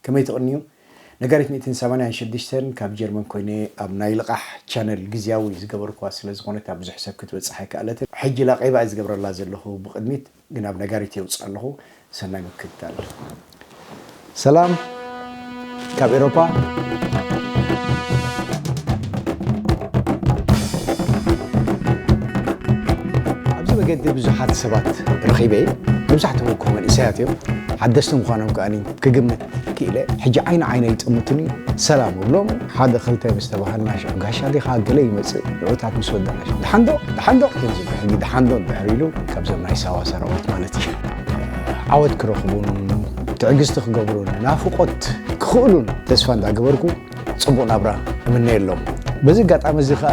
ከመይ ትቕንዩ? ነጋሪት ሚእትን ሰማንያን ሽዱሽተን ካብ ጀርመን ኮይነ ኣብ ናይ ልቓሕ ቻነል ግዝያዊ ዝገበርኩዋ ስለ ዝኾነት ኣብ ብዙሕ ሰብ ክትበጽሕ ኣይከኣለትን። ሕጂ ላቐይባ እየ ዝገብረላ ዘለኹ። ብቕድሚት ግን ኣብ ነጋሪት የውፅእ ኣለኹ። ሰናይ ምክትታል። ሰላም ካብ ኤሮፓ። ኣብዚ መገዲ ብዙሓት ሰባት ረኺበ፣ መብዛሕትኦም እኮ መንእሰያት እዮም። ሓደስቲ ምዃኖም ከኣ ክግምት ክኢለ። ሕጂ ዓይኒ ዓይነ ይጥምቱኒ። ሰላም እብሎም። ሓደ ክልተ ምስ ተባሃልና ሽዑ ጋሻ ዲኻ ገለ ይመጽእ። ንዑታት ምስ ወደና ሽዑ ደሓንዶ ደሓንዶ እዮም ዝብሉ። ሕጂ ደሓንዶ እንድሕር ኢሉ ካብዞም ናይ ሳዋ ሰራዊት ማለት እዩ። ዓወት ክረኽቡን ትዕግስቲ ክገብሩን ናፍቖት ክኽእሉን ተስፋ እንዳገበርኩ ጽቡቕ ናብራ እምነየሎም። በዚ ኣጋጣሚ እዚ ከኣ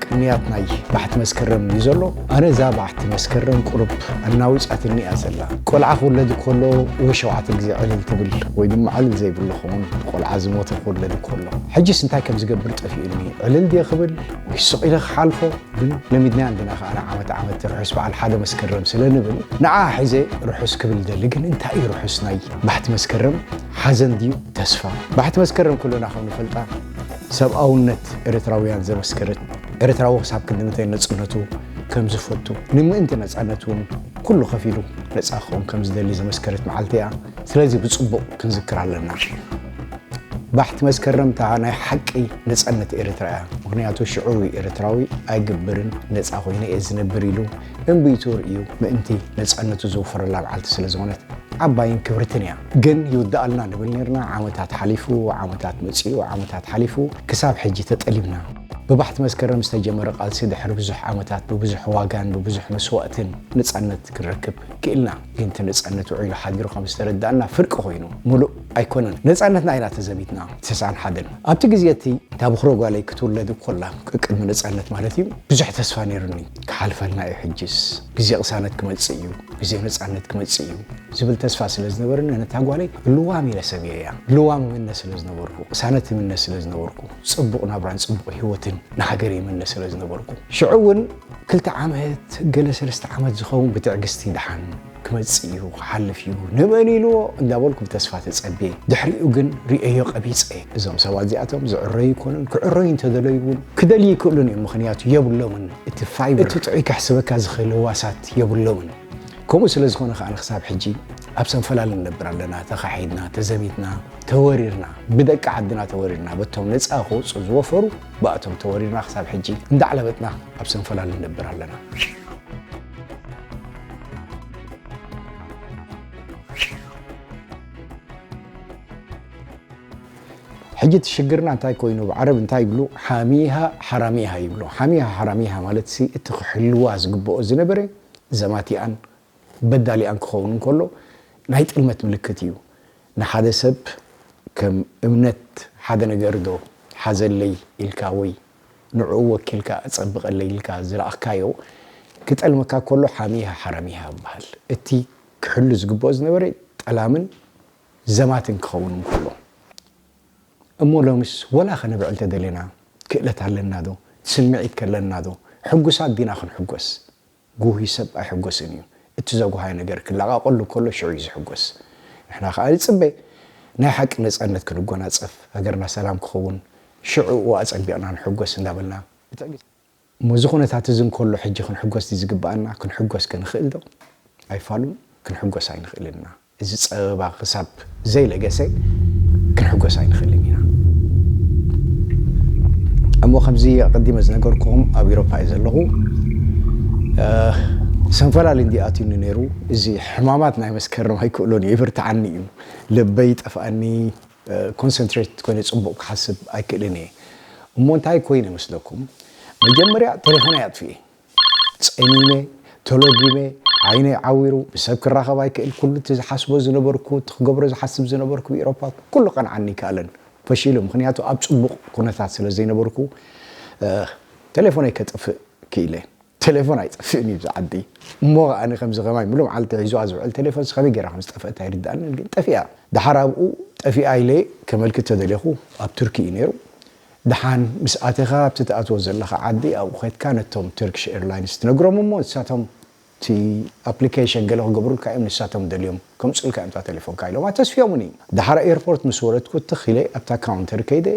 ቅንያት ናይ ባሕቲ መስከረም እዩ ዘሎ። ኣነ እዛ ባሕቲ መስከረም ቁሩብ ኣናዊጻትኒ እያ ዘላ። ቆልዓ ክውለድ ከሎ ወይ ሸውዓተ ግዜ ዕልል ትብል ወይ ድማ ዕልል ዘይብሉ ኸውን ቆልዓ ዝሞተ ክውለድ ከሎ። ሕጅስ እንታይ ከም ዝገብር ጠፊኡኒ። ዕልል ድየ ክብል ወይ ስቕ ኢለ ክሓልፎ? ግን ለሚድናያ እንዲና ከኣ ዓመት ዓመት ርሑስ በዓል ሓደ መስከረም ስለ ንብል ንዓ ሒዘ ርሑስ ክብል ደሊ። ግን እንታይ እዩ ርሑስ ናይ ባሕቲ መስከረም? ሓዘን ድዩ ተስፋ? ባሕቲ መስከረም ኩልና ከም ንፈልጣ ሰብኣውነት ኤርትራውያን ዘመስከረት፣ ኤርትራዊ ክሳብ ክንዲ ምንታይ ነጽነቱ ከም ዝፈቱ፣ ንምእንቲ ነጻነት እውን ኩሉ ከፊሉ ነጻ ክኸውን ከም ዝደሊ ዘመስከረት መዓልቲ እያ። ስለዚ ብጽቡቕ ክንዝክር ኣለና። ባሕቲ መስከረም እታ ናይ ሓቂ ነጻነት ኤርትራ እያ። ምኽንያቱ ሽዑ ኤርትራዊ ኣይግብርን ነጻ ኮይነ እየ ዝነብር ኢሉ እምቢቱ ርእዩ ምእንቲ ነጻነቱ ዝውፈረላ መዓልቲ ስለ ዝኾነት ዓባይን ክብርትን እያ። ግን ይውድኣልና ንብል ነርና። ዓመታት ሓሊፉ፣ ዓመታት መጺኡ፣ ዓመታት ሓሊፉ፣ ክሳብ ሕጂ ተጠሊምና። ብባሕቲ መስከረም ዝተጀመረ ቃልሲ ድሕሪ ብዙሕ ዓመታት ብብዙሕ ዋጋን ብብዙሕ መስዋእትን ነጻነት ክንረክብ ክኢልና። ግን እቲ ነጻነት ውዒሉ ሓዲሩ ከም ዝተረዳእና ፍርቂ ኮይኑ፣ ምሉእ ኣይኮነን። ነጻነትና ኢና ተዘሚትና፣ ተስዓን ሓደን። ኣብቲ ግዜ እቲ እታ ብኹሮ ጓለይ ክትውለድ ኮላ፣ ቅድሚ ነጻነት ማለት እዩ፣ ብዙሕ ተስፋ ነይሩኒ። ክሓልፈልና እዩ ሕጅስ፣ ግዜ ቅሳነት ክመጽእ እዩ፣ ግዜ ነጻነት ክመጽእ እዩ ዝብል ተስፋ ስለ ዝነበረኒ፣ ነታ ጓለይ ልዋም ኢለ ሰብየያ። ልዋም እምነ ስለ ዝነበርኩ፣ ቅሳነት እምነ ስለ ዝነበርኩ፣ ጽቡቕ ናብራን ጽቡቕ ህይወትን ንሃገር ይምነ ስለ ዝነበርኩ። ሽዑ እውን ክልተ ዓመት፣ ገለ ሰለስተ ዓመት ዝኸውን ብትዕግስቲ ደሓን ክመጽእ እዩ፣ ክሓልፍ እዩ፣ ንመን ኢልዎ እንዳበልኩ ብተስፋ ተጸብየ። ድሕሪኡ ግን ርእየዮ ቀቢጸ። እዞም ሰባት እዚኣቶም ዝዕረዩ ኣይኮኑን፣ ክዕረዩ እንተደለዩ እውን ክደልዩ ኣይክእሉን እዮም፣ ምኽንያቱ የብሎምን። እቲ ፋይበር፣ እቲ ጥዑይ ከሕስበካ ዝኽእል ህዋሳት የብሎምን። ከምኡ ስለ ዝኾነ ከኣ ክሳብ ሕጂ ኣብ ሰንፈላል ንነብር ኣለና፣ ተኻሒድና፣ ተዘሚትና፣ ተወሪርና፣ ብደቂ ዓድና ተወሪርና፣ በቶም ነጻ ክወጹ ዝወፈሩ ብኣቶም ተወሪርና ክሳብ ሕጂ እንዳዕለበጥና ኣብ ሰንፈላል ንነብር ኣለና። ሕጂ እቲ ሽግርና እንታይ ኮይኑ፣ ብዓረብ እንታይ ይብሉ? ሓሚሃ ሓራሚሃ ይብሉ። ሓሚሃ ሓራሚሃ ማለት ሲ እቲ ክሕልዋ ዝግብኦ ዝነበረ ዘማቲኣን በዳሊኣን ክኸውን እንከሎ ናይ ጥልመት ምልክት እዩ። ንሓደ ሰብ ከም እምነት ሓደ ነገር ዶ ሓዘለይ ኢልካ ወይ ንዕኡ ወኪልካ ኣጸብቐለይ ኢልካ ዝለኣኽካዮ ክጠልመካ ከሎ ሓሚሃ ሓራሚሃ ይበሃል። እቲ ክሕሉ ዝግብኦ ዝነበረ ጠላምን ዘማትን ክኸውን እንከሎ። እሞ ሎምስ ወላ ከነብዕል ተደሊና ክእለት ኣለና ዶ? ስምዒት ከለና ዶ? ሕጉሳት ዲና ክንሕጎስ? ጉሂ ሰብ ኣይሕጎስን እዩ። እቲ ዘጉሃየ ነገር ክለቓቐሉ ከሎ ሽዑ እዩ ዝሕጎስ። ንሕና ከኣ ንጽበ ናይ ሓቂ ነጻነት ክንጎናጸፍ፣ ሃገርና ሰላም ክኸውን፣ ሽዑ ኣጸቢቕና ንሕጎስ እንዳበልና ብትዕግስቲ። እሞ እዚ ኩነታት እዚ እንከሎ ሕጂ ክንሕጎስ ድዩ ዝግብኣና? ክንሕጎስ ከ ንኽእል ዶ? ኣይፋሉን፣ ክንሕጎስ ኣይንኽእልን ኢና። እዚ ጸበባ ክሳብ ዘይለገሰ ክንሕጎስ ኣይንኽእልን ኢና። እሞ ከምዚ ኣቐዲመ ዝነገርኩኹም ኣብ ኤውሮፓ እየ ዘለኹ። እ፣ ሰንፈላል እንዲ ኣትዩኒ ነይሩ። እዚ ሕማማት ናይ መስከረም ኣይክእሎን እዩ፣ ይብርትዓኒ እዩ። ልበይ ይጠፍኣኒ፣ እ፣ ኮንሰንትሬት ኮይነ ጽቡቕ ክሓስብ ኣይክእልን እየ። እሞ እንታይ ኮይነ መስለኩም? መጀመርያ ቴሌፎነይ ኣጥፊኤ። ጸሚመ፣ ተሎጊመ፣ ዓይነይ ዓዊሩ፣ ብሰብ ክራኸብ ኣይክእል፣ ኩሉ እቲ ዝሓስቦ ዝነበርኩ፣ እቲ ክገብሮ ዝሓስብ ዝነበርኩ ብኤውሮፓ ኩሉ ቀንዓኒ ይከኣለን። ፈሺሉ፣ ምኽንያቱ ኣብ ጽቡቕ ኩነታት ስለ ዘይነበርኩ፣ እ፣ ቴሌፎነይ ከጥፍእ ክኢለ። ቴሌፎን ኣይጠፍእን እዩ ኣብዚ ዓዲ። እሞ ከኣ ከምዚ ከማይ ሙሉእ መዓልቲ ሒዙዋ ዝውዕል ቴሌፎን ከመይ ገይራ ከም ዝጠፍአት ኣይርድኣንን፣ ግን ጠፊኣ። ደሓር ኣብኡ ጠፊኣ ኢለ ከመልክት ተደሊኹ፣ ኣብ ቱርኪ እዩ ነይሩ። ደሓን ምስ ኣተኻ ኣብቲ ትኣትዎ ዘለኻ ዓዲ ኣብኡ ኸድካ ነቶም ተርኪሽ ኤርላይንስ ትነግሮም እሞ ንሳቶም እቲ ኣፕሊኬሽን ገለ ክገብሩልካ እዮም፣ ንሳቶም ደልዮም ከምፅኡልካ እዮም እታ ቴሌፎንካ ኢሎም ኣተስፍዮምኒ። ደሓር ኤርፖርት ምስ ወረድኩ ትኽ ኢለ ኣብታ ካውንተር ከይደ፣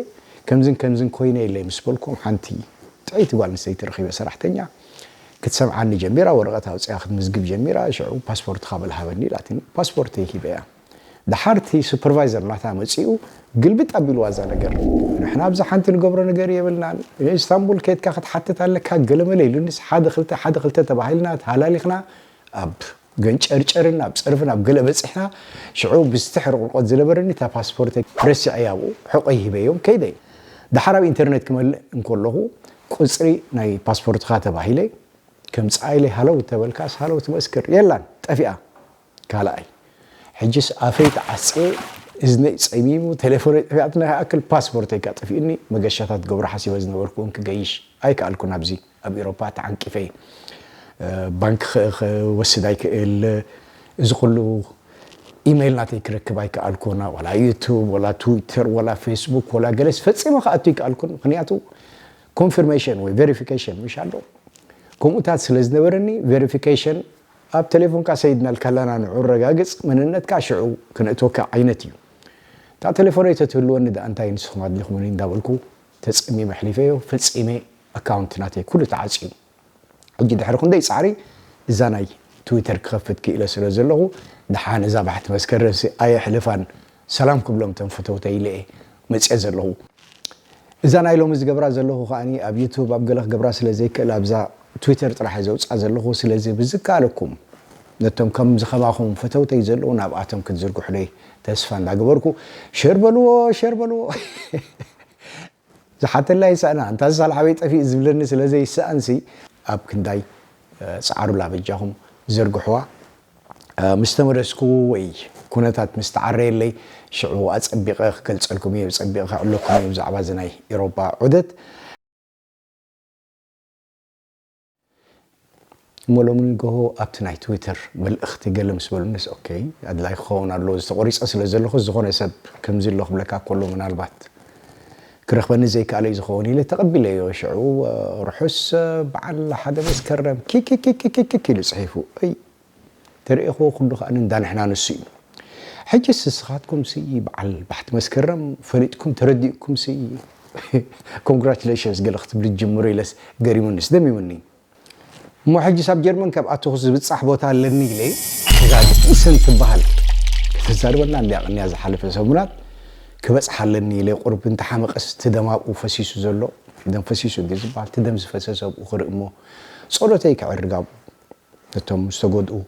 ከምዝን ከምዝን ኮይነ ኢለ ምስ በልኩም፣ ሓንቲ ጥዕይቲ ጓል ኣንስተይቲ ረኺበ፣ ሰራሕተኛ ክትሰምዓኒ ጀሚራ፣ ወረቐት ኣውፅያ ክትምዝግብ ጀሚራ። ሽዑ ፓስፖርትኻ በል ሃበኒ ኢላትኒ፣ ፓስፖርተይ ሂበያ። ደሓር እቲ ሱፐርቫይዘር ናታ መፂኡ ግልብጥ ኣቢልዋ እዛ ነገር። ንሕና ኣብዚ ሓንቲ ንገብሮ ነገር የብልናን፣ ኢስታንቡል ከይድካ ክትሓትት ኣለካ ገለመለ ኢሉኒስ፣ ሓደ ክልተ ሓደ ክልተ ተባሂልና ተሃላሊኽና ኣብ ገንጨርጨርን ኣብ ፀርፍን ኣብ ገለ በፂሕና። ሽዑ ብዝትሕ ርቁርቆት ዝነበረኒ እታ ፓስፖርተይ ረሲዐያ ኣብኡ ሕቆይ ሂበዮም ከይደ። ደሓር ኣብ ኢንተርኔት ክመልእ እንከለኹ ቁፅሪ ናይ ፓስፖርትኻ ተባሂለ። ከምፅኣ ኢለ ሃለው ተበልካስ ሃለው ትመስክር የላን፣ ጠፊኣ። ካልኣይ ሕጅስ ኣፈይ ተዓፅየ፣ እዝነይ ፀሚሙ፣ ቴሌፎነይ ጠፊኣትና ይኣክል ፓስፖርተይ ከኣ ጠፊኡኒ። መገሻታት ገብሮ ሓሲበ ዝነበርኩ እውን ክገይሽ ኣይከኣልኩን። ኣብዚ ኣብ ኤሮፓ ተዓንቂፈ እየ። ባንክ ክ- ክወስድ ኣይክእል። እዚ ኩሉ ኢሜይል ናተይ ክረክብ ኣይከኣልኩን። ዋላ ዩቱብ ዋላ ትዊተር ዋላ ፌስቡክ ዋላ ገለስ ፈፂመ ክኣቱ ኣይከኣልኩን። ምክንያቱ ኮንፊርሜሽን ወይ ቬሪፊኬሽን ምሽ ኣሎ፣ ከምኡታት ስለ ዝነበረኒ ቬሪፊኬሽን ኣብ ቴሌፎንካ ሰይድና ልካላና ንዑ ረጋግፅ መንነትካ ሽዑ ክነእትወካ ዓይነት እዩ። እታ ቴሌፎነይ ተትህልወኒ ደኣ እንታይ ንስኹም ኣድሊኹምኒ እንዳበልኩ ተፀሚመ ኣሕሊፈዮ። ፈፂመ ኣካውንት ናተይ ኩሉ ተዓፅዩ። ሕጂ ድሕሪ ክንደይ ፃዕሪ እዛ ናይ ትዊተር ክኸፍት ክኢለ ስለ ዘለኹ፣ ደሓን እዛ ባሕቲ መስከረምሲ ኣየሕልፋን፣ ሰላም ክብሎም ተም ፈተውተይ ኢለ እየ መፅአ ዘለኹ። እዛ ናይ ሎሚ ዝገብራ ዘለኹ ከኣ ኣብ ዩቱብ ኣብ ገለ ክገብራ ስለ ዘይክእል ኣብዛ ትዊተር ጥራሕ እየ ዘውፅኣ ዘለኹ። ስለዚ ብዝከኣለኩም ነቶም ከም ዝኸማኹም ፈተውተይ ዘለዉ ናብኣቶም ክትዝርግሑለይ ተስፋ እንዳገበርኩ፣ ሸር በልዎ፣ ሸር በልዎ። ዝሓተላ ይሰኣና፣ እንታ ሳልሓበይ ጠፊእ ዝብለኒ ስለ ዘይሰኣንሲ፣ ኣብ ክንዳይ ፃዕሩላ በጃኹም ዘርግሕዋ። ምስ ተመለስኩ ወይ ኩነታት ምስ ተዓረየለይ ሽዑ ኣፀቢቐ ክገልፀልኩም እየ፣ ኣፀቢቐ ከዕለኩም እየ ብዛዕባ እዚ ናይ ኤሮፓ ዑደት። እሞ ሎሚ ንግሆ ኣብቲ ናይ ትዊተር መልእኽቲ ገለ ምስ በሉንስ፣ ኦኬ፣ ኣድላይ ክኸውን ኣለዎ፣ ዝተቆሪፀ ስለ ዘለኹ ዝኾነ ሰብ ከምዚ ኣሎ ክብለካ ከሎ ምናልባት ክረኽበኒ ዘይከኣለ እዩ ዝኸውን ኢለ ተቐቢለዮ። ሽዑ ርሑስ በዓል ሓደ መስከረም ኪኪኪኪኪክ ኢሉ ፅሒፉ። እይ ተርእኹ ኩሉ ከዓ እንዳንሕና ንሱ እዩ። ሕጂ ንስኻትኩም ሲ በዓል ባሕቲ መስከረም ፈሊጥኩም ተረዲእኩም ሲ ኮንግራቹሌሽንስ ገለ ክትብል ጅምሩ ኢለስ ገሪሙኒስ ደሚሙኒ። እሞ ሕጂ ሳብ ጀርመን ካብ ኣተኹስ ዝብጻሕ ቦታ ኣለኒ ኢለ እዛ ጊሰን ትበሃል ከተዛርበና እንዲያ ቅንያ ዝሓለፈ ሰሙናት ክበጽሓ ኣለኒ ኢለ ቁርብ እንተሓመቐስ እቲ ደም ኣብኡ ፈሲሱ ዘሎ ደም ፈሲሱ እንዲ ዝበሃል እቲ ደም ዝፈሰሰ ኣብኡ ክርኢ እሞ ጸሎተይ ክዕርግ ኣብኡ ነቶም ዝተጎድኡ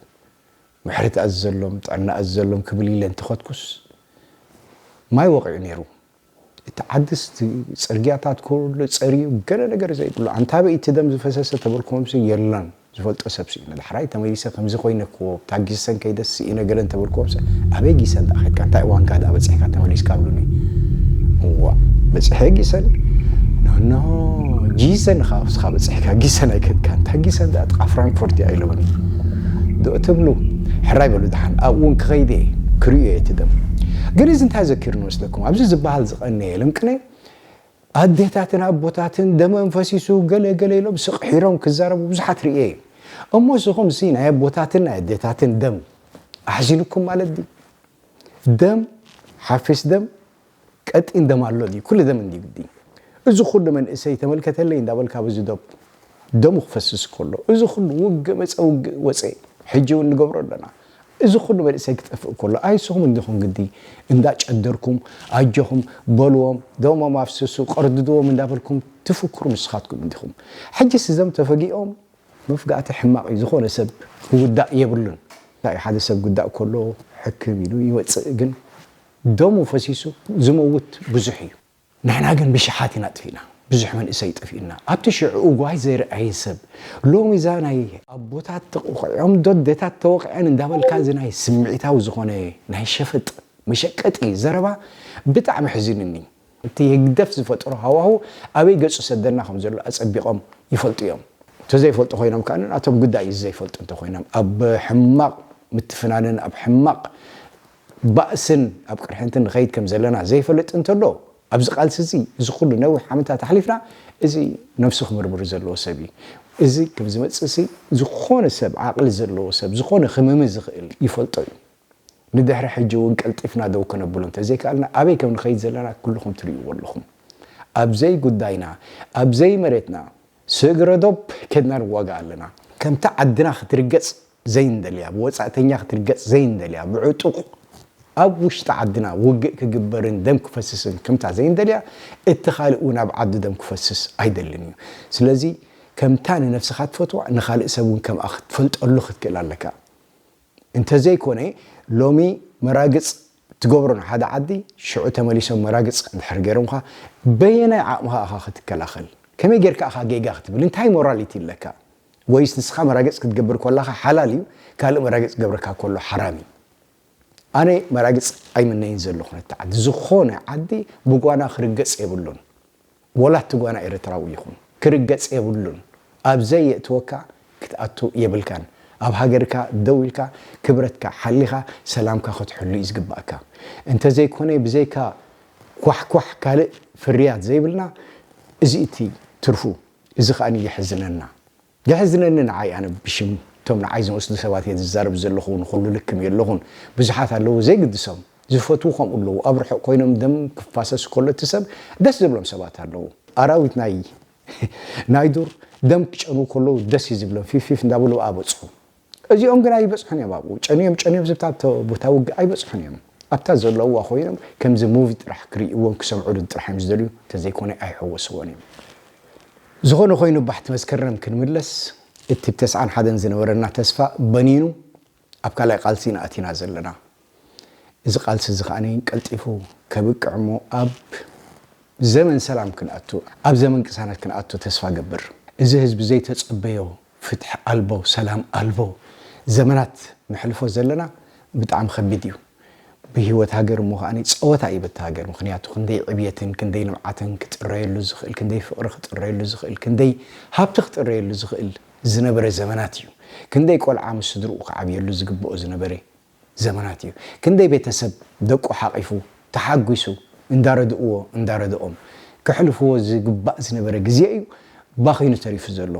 ምሕረት ኣዝዘሎም ጥዕና ኣዝዘሎም ክብል ኢለ እንተኸድኩስ ማይ ወቒዑ ነይሩ። እቲ ዓድስ እቲ ጽርግያታት ኩሉ ጸርዩ ገለ ነገር ዘይብሉ ኣንታ ኣበይ እቲ ደም ዝፈሰሰ ተበልኩዎም ሲ የለን ዝፈልጦ ሰብ ስኢነ ዳሕራይ ተመሊሰ ከምዚ ኮይነ እኮ ብታ ጊሰን ከይደ ስኢነ ገለ እንተበልኩዎም ሲ ኣበይ ጊሰን ደኣ ከድካ እንታይ እዋንካ ደኣ በጺሕካ ተመሊስካ ብሉኒ እዋ በጺሐ ጊሰን ኖኖ ጊሰን ኻ ስኻ በጺሕካ ጊሰን ኣይከድካ እንታይ ጊሰን ደኣ ጥቓ ፍራንክፎርት እያ ኢሎምኒ ዶ ትብሉ ሕራይ በሉ ደሓን ኣብኡ እውን ክኸይደ ክርእዮ እየ እቲ ደም ግን እዚ እንታይ ዘኪሩ ንመስለኩም ኣብዚ ዝበሃል ዝቐነየ ልምቅነ ኣዴታትን ኣቦታትን ደመን ፈሲሱ ገለ ገለ ኢሎም ስቕ ሒሮም ክዛረቡ ብዙሓት ርእየ እየ። እሞ ንስኹም ሲ ናይ ኣቦታትን ናይ ኣዴታትን ደም ኣሕዚኑኩም ማለት ድዩ? ደም ሓፊስ ደም ቀጢን ደም ኣሎ ድዩ? ኩሉ ደም እንድዩ ግዲ። እዚ ኩሉ መንእሰይ ተመልከተለይ እንዳበልካ በዚ ደም ደሙ ክፈስስ ከሎ እዚ ኩሉ ውግእ መፀ ውግእ ወፀ ሕጂ እውን ንገብሮ ኣለና። እዚ ኩሉ መንእሰይ ክጠፍእ ከሎ ኣይ ንስኹም እንዲኹም ግዲ እንዳጨደርኩም ኣጆኹም በልዎም ደሞም ኣፍስሱ ቀርድድዎም እንዳበልኩም ትፍክሩ ንስኻትኩም እንዲኹም። ሕጂስ እዞም ተፈጊኦም መፍጋእቲ ሕማቕ እዩ ዝኾነ ሰብ ክውዳእ የብሉን። እንታይ ሓደ ሰብ ክውዳእ ከሎ ሕክም ኢሉ ይወፅእ ግን ደሙ ፈሲሱ ዝመውት ብዙሕ እዩ። ንሕና ግን ብሽሓት ኢና ጥፊእና ብዙሕ መንእሰይ ጠፊእና ኣብቲ ሽዑ ጓይ ዘይረኣየ ሰብ ሎሚ እዛ ናይ ኣቦታት ተቆቂዖም ዶ ኣዴታት ተወቂዐን እንዳበልካ እዚ ናይ ስምዒታዊ ዝኾነ ናይ ሸፈጥ መሸቀጢ ዘረባ ብጣዕሚ ሕዚንኒ እቲ ህግደፍ ዝፈጠሮ ሃዋሁ ኣበይ ገፁ ሰደና ከም ዘሎ ኣፀቢቆም ይፈልጡ እዮም ተዘይፈልጡ ኮይኖም ከዓ ንኣቶም ጉዳይ እዩ ዘይፈልጡ እንተኮይኖም ኣብ ሕማቅ ምትፍናንን ኣብ ሕማቅ ባእስን ኣብ ቅርሕንትን ንኸይድ ከም ዘለና ዘይፈልጥ እንተሎ ኣብዚ ቃልሲ እዚ እዚ ኩሉ ነዊሕ ዓመታት ኣሕሊፍና፣ እዚ ነብሱ ክምርምር ዘለዎ ሰብ እዩ። እዚ ከም ዝመጽእ ሲ ዝኾነ ሰብ፣ ዓቕሊ ዘለዎ ሰብ፣ ዝኾነ ክምም ዝኽእል ይፈልጦ እዩ። ንድሕሪ ሕጂ እውን ቀልጢፍና ደው ከነብሎ እንተዘይከኣልና፣ ኣበይ ከም ንኸይድ ዘለና ኩልኹም ትርእይዎ ኣለኹም። ኣብ ዘይ ጉዳይና፣ ኣብ ዘይ መሬትና፣ ስግረ ዶብ ከድና ንዋጋእ ኣለና። ከምታ ዓድና ክትርገጽ ዘይንደልያ፣ ብወጻእተኛ ክትርገጽ ዘይንደልያ፣ ብዕጡቕ ኣብ ውሽጢ ዓድና ውግእ ክግበርን ደም ክፈስስን ከምታ ዘይንደልያ፣ እቲ ካልእ እውን ኣብ ዓዱ ደም ክፈስስ ኣይደልን እዩ። ስለዚ ከምታ ንነፍስኻ ትፈትዋ፣ ንኻልእ ሰብ እውን ከምኣ ክትፈልጠሉ ክትክእል ኣለካ። እንተዘይኮነ፣ ሎሚ መራግጽ ትገብሮ ንሓደ ዓዲ፣ ሽዑ ተመሊሶም መራግጽ እንድሕር ገይሮምኻ፣ በየናይ ዓቕምኻ ኢኻ ክትከላኸል? ከመይ ጌርካ ኢኻ ጌጋ ክትብል? እንታይ ሞራሊቲ ኣለካ? ወይስ ንስኻ መራግጽ ክትገብር ከለኻ ሓላል እዩ፣ ካልእ መራግጽ ክገብረካ ከሎ ሓራም እዩ? ኣነ መራግጽ ኣይምነይን ዘለኹ ነቲ ዓዲ። ዝኾነ ዓዲ ብጓና ክርገጽ የብሉን። ወላ እቲ ጓና ኤርትራዊ ይኹን፣ ክርገጽ የብሉን። ኣብ ዘየእትወካ ክትኣቱ የብልካን። ኣብ ሃገርካ ደው ኢልካ ክብረትካ ሓሊኻ ሰላምካ ክትሕሉ እዩ ዝግባእካ። እንተዘይኮነ ብዘይካ ኳሕኳሕ ካልእ ፍርያት ዘይብልና፣ እዚ እቲ ትርፉ። እዚ ከኣ የሕዝነና። የሕዝነኒ ንዓይ፣ ኣነ ብሽም እቶም ንዓይ ዝመስሉ ሰባት እየ ዝዛረብ ዘለኹ፣ ንኹሉ ልክም የለኹን። ብዙሓት ኣለዉ ዘይግድሶም፣ ዝፈትዉ ከምኡ ኣለዉ። ኣብ ርሑቕ ኮይኖም ደም ክፋሰስ ከሎ እቲ ሰብ ደስ ዝብሎም ሰባት ኣለዉ። ኣራዊት ናይ ናይ ዱር ደም ክጨንዉ ከለዉ ደስ እዩ ዝብሎም፣ ፊፍ ፊፍ እንዳበሉ ኣብኣ በጽሑ። እዚኦም ግን ኣይበጽሑን እዮም። ኣብኡ ጨንዮም ጨንዮም ዝብታ ቦታ ውግእ ኣይበጽሑን እዮም። ኣብታ ዘለውዋ ኮይኖም ከምዚ ሙቪ ጥራሕ ክርእይዎን ክሰምዑሉን ጥራሕ እዮም ዝደልዩ፣ እንተዘይኮነ ኣይሕወስዎን እዮም። ዝኾነ ኮይኑ ባሕቲ መስከረም ክንምለስ፣ እቲ ብ ተስዓን ሓደን ዝነበረና ተስፋ በኒኑ ኣብ ካልኣይ ቃልሲ ኢና ኣቲና ዘለና። እዚ ቃልሲ እዚ ከኣ ቀልጢፉ ከብቅዕ እሞ ኣብ ዘመን ሰላም ክንኣቱ፣ ኣብ ዘመን ቅሳነት ክንኣቱ ተስፋ ገብር። እዚ ህዝቢ ዘይተጸበዮ ፍትሒ ኣልቦ፣ ሰላም ኣልቦ ዘመናት ነሕልፎ ዘለና ብጣዕሚ ከቢድ እዩ። ብህይወት ሃገር እሞ ከኣ ጸወታ እዩ በቲ ሃገር። ምኽንያቱ ክንደይ ዕብየትን ክንደይ ልምዓትን ክጥረየሉ ዝኽእል፣ ክንደይ ፍቕሪ ክጥረየሉ ዝኽእል፣ ክንደይ ሃብቲ ክጥረየሉ ዝኽእል ዝነበረ ዘመናት እዩ። ክንደይ ቆልዓ ምስ ስድርኡ ክዓብየሉ ዝግብኦ ዝነበረ ዘመናት እዩ። ክንደይ ቤተሰብ ደቁ ሓቒፉ ተሓጒሱ እንዳረድእዎ እንዳረድኦም ከሕልፍዎ ዝግባእ ዝነበረ ግዜ እዩ ባኺኑ ተሪፉ ዘሎ።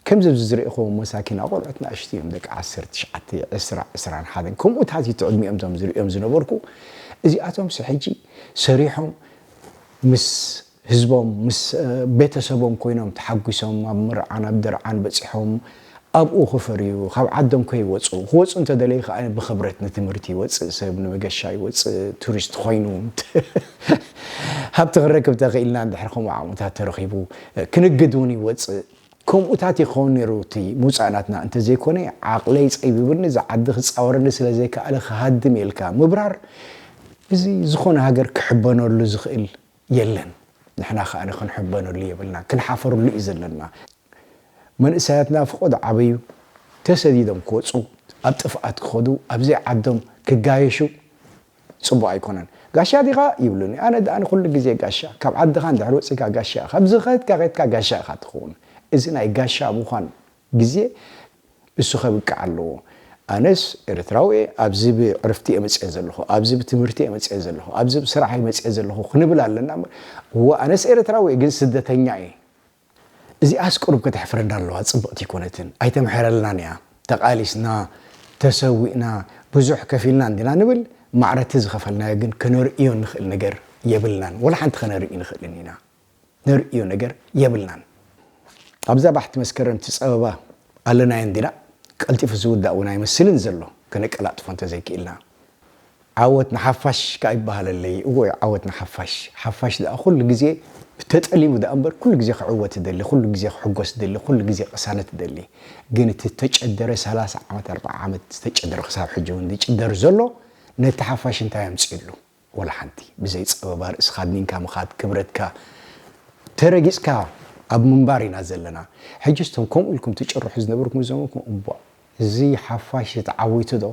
ከምዚ ኣብዚ ዝርእኹም መሳኪን ኣቆልዑት ንኣሽቱ እዮም፣ ደቂ ዓሰርተ ትሽዓተ፣ ዕስራ፣ ዕስራን ሓደን ከምኡታት እዩ እቲ ዕድሚኦም እቶም ዝርእዮም ዝነበርኩ። እዚኣቶምሲ ሕጂ ሰሪሖም ምስ ህዝቦም ምስ ቤተሰቦም ኮይኖም ተሓጒሶም ኣብ መርዓን ኣብ ደርዓን በጺሖም ኣብኡ ክፈርዩ፣ ካብ ዓዶም ከይወጹ፣ ክወጹ እንተደለዩ ከኣ ብኽብረት ንትምህርቲ ይወጽእ ሰብ፣ ንመገሻ ይወጽእ፣ ቱሪስት ኮይኑ ሃብቲ ክረክብ ተኽኢልና፣ እንድሕር ከምኡ ዓቕምታት ተረኺቡ ክንግድ እውን ይወጽእ። ከምኡታት ይኸውን ነይሩ እቲ ምውጻእ ናትና። እንተዘይኮነ ዓቕለይ ጸቢቡኒ፣ እዚ ዓዲ ክጻወረኒ ስለ ዘይከኣለ ክሃድም ኢልካ ምብራር፣ እዚ ዝኾነ ሃገር ክሕበነሉ ዝኽእል የለን። ንሕና ከኣ ክንሕበነሉ የብልና፣ ክንሓፈረሉ እዩ ዘለና። መንእሰያትና ፍቖድ ዓበዩ ተሰዲዶም ክወጹ፣ ኣብ ጥፍኣት ክኸዱ፣ ኣብ ዘይዓዶም ክጋየሹ ጽቡቕ ኣይኮነን። ጋሻ ዲኻ ይብሉኒ። ኣነ ደኣ ንኹሉ ግዜ ጋሻ፣ ካብ ዓድኻ እንድሕር ወጺእካ ጋሻ ኢኻ፣ ኣብዚ ከድካ ከድካ ጋሻ ኢኻ ትኸውን። እዚ ናይ ጋሻ ምዃን ግዜ እሱ ከብቅዕ ኣለዎ። ኣነስ ኤርትራዊ እየ፣ ኣብዚ ብዕርፍቲ እየ መጽኤ ዘለኹ፣ ኣብዚ ብትምህርቲ እየ መጽኤ ዘለኹ፣ ኣብዚ ብስራሕ እየ መጽኤ ዘለኹ ክንብል ኣለና እምበር፣ እወ ኣነስ ኤርትራዊ እየ ግን ስደተኛ እየ። እዚኣስ ቁሩብ ከተሕፍረና ኣለዋ፣ ጽብቕቲ ኣይኮነትን። ኣይተምሕረልናን እያ። ተቓሊስና፣ ተሰዊእና፣ ብዙሕ ከፊልና እንዲና ንብል፣ ማዕረቲ ዝኸፈልናዮ ግን ከነርእዮ ንኽእል ነገር የብልናን። ወላ ሓንቲ ከነርኢ ንኽእልን ኢና። ነርእዮ ነገር የብልናን። ኣብዛ ባሕቲ መስከረም እቲ ጸበባ ኣለናዮ እንዲና፣ ቀልጢፉ ዝውዳእ እውን ኣይመስልን ዘሎ፣ ከነቀላጥፎ እንተዘይክኢልና። ዓወት ንሓፋሽ ከኣ ይበሃለለይ። እዎ፣ ዓወት ንሓፋሽ። ሓፋሽ ደኣ ኩሉ ግዜ ተጠሊሙ ደኣ እምበር፣ ኩሉ ግዜ ክዕወት ይደሊ፣ ኩሉ ግዜ ክሕጎስ ይደሊ፣ ኩሉ ግዜ ቅሳነት ይደሊ። ግን እቲ ዝተጨደረ ሰላሳ ዓመት፣ ኣርብዓ ዓመት ዝተጨደረ፣ ክሳብ ሕጂ እውን ዝጭደር ዘሎ፣ ነቲ ሓፋሽ እንታይ ኣምጺኡሉ? ወላ ሓንቲ። ብዘይ ጸበባ ርእስኻ ኣድኒንካ ምኻድ፣ ክብረትካ ተረጊጽካ ኣብ ምንባር ኢና ዘለና። ሕጂ እስቶም ከምኡ ኢልኩም ትጭርሑ ዝነበርኩም፣ እዞም እኮ እቧ፣ እዚ ሓፋሽ ተዓዊቱ ዶ?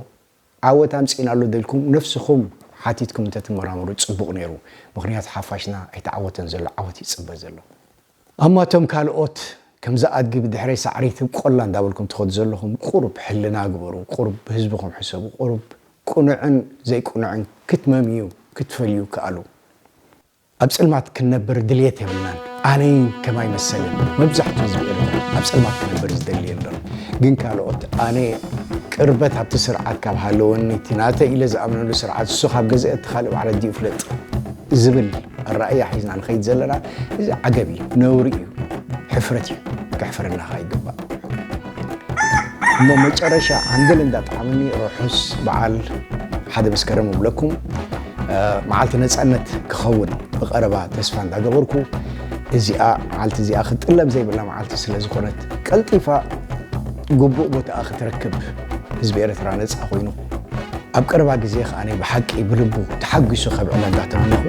ዓወት ኣምጺእናሉ ዶ ኢልኩም ነፍስኹም ሓቲትኩም እንተትመራመሩ ጽቡቕ ነይሩ። ምኽንያቱ ሓፋሽና ኣይተዓወተን ዘሎ፣ ዓወት ይጽበ ዘሎ። ኣማ እቶም ካልኦት ከምዚ ኣድጊ ብድሕረይ ሳዕሪ ትብቆላ እንዳበልኩም ትኸዱ ዘለኹም፣ ቁሩብ ሕልና ግበሩ፣ ቁሩብ ብህዝብኹም ሕሰቡ፣ ቁሩብ ቅኑዕን ዘይቅኑዕን ክትመምዩ፣ ክትፈልዩ ከኣሉ። ኣብ ጸልማት ክንነብር ድልየት የብልናን። ኣነይን ከማይ መሰልን መብዛሕትኡ ህዝቢ ኤርትራ ኣብ ጸልማት ክነብር ዝደሊ የለን። ግን ካልኦት ኣነ ቅርበት ኣብቲ ስርዓት ካብ ሃለወኒ፣ እቲ ናተይ ኢለ ዝኣምነሉ ስርዓት እሱ ካብ ገዝአ እቲ ካልእ ባዕለ ኣዲኡ ይፍለጥ ዝብል ኣረኣእያ ሒዝና ንኸይድ ዘለና፣ እዚ ዓገብ እዩ፣ ነውሪ እዩ፣ ሕፍረት እዩ፣ ከሕፍረና ኸኣ ይግባእ። እሞ መጨረሻ ዓንገል እንዳጠዓመኒ ርሑስ በዓል ሓደ መስከረም እብለኩም። መዓልቲ ነጻነት ክኸውን ብቐረባ ተስፋ እንዳገበርኩ፣ እዚኣ መዓልቲ እዚኣ ክትጥለም ዘይብላ መዓልቲ ስለ ዝኾነት፣ ቀልጢፋ ግቡእ ቦታኣ ክትረክብ፣ ህዝቢ ኤርትራ ነጻ ኮይኑ ኣብ ቀረባ ግዜ ከኣ ብሓቂ ብልቡ ተሓጒሱ ከብዕላ እንዳተመነኹ፣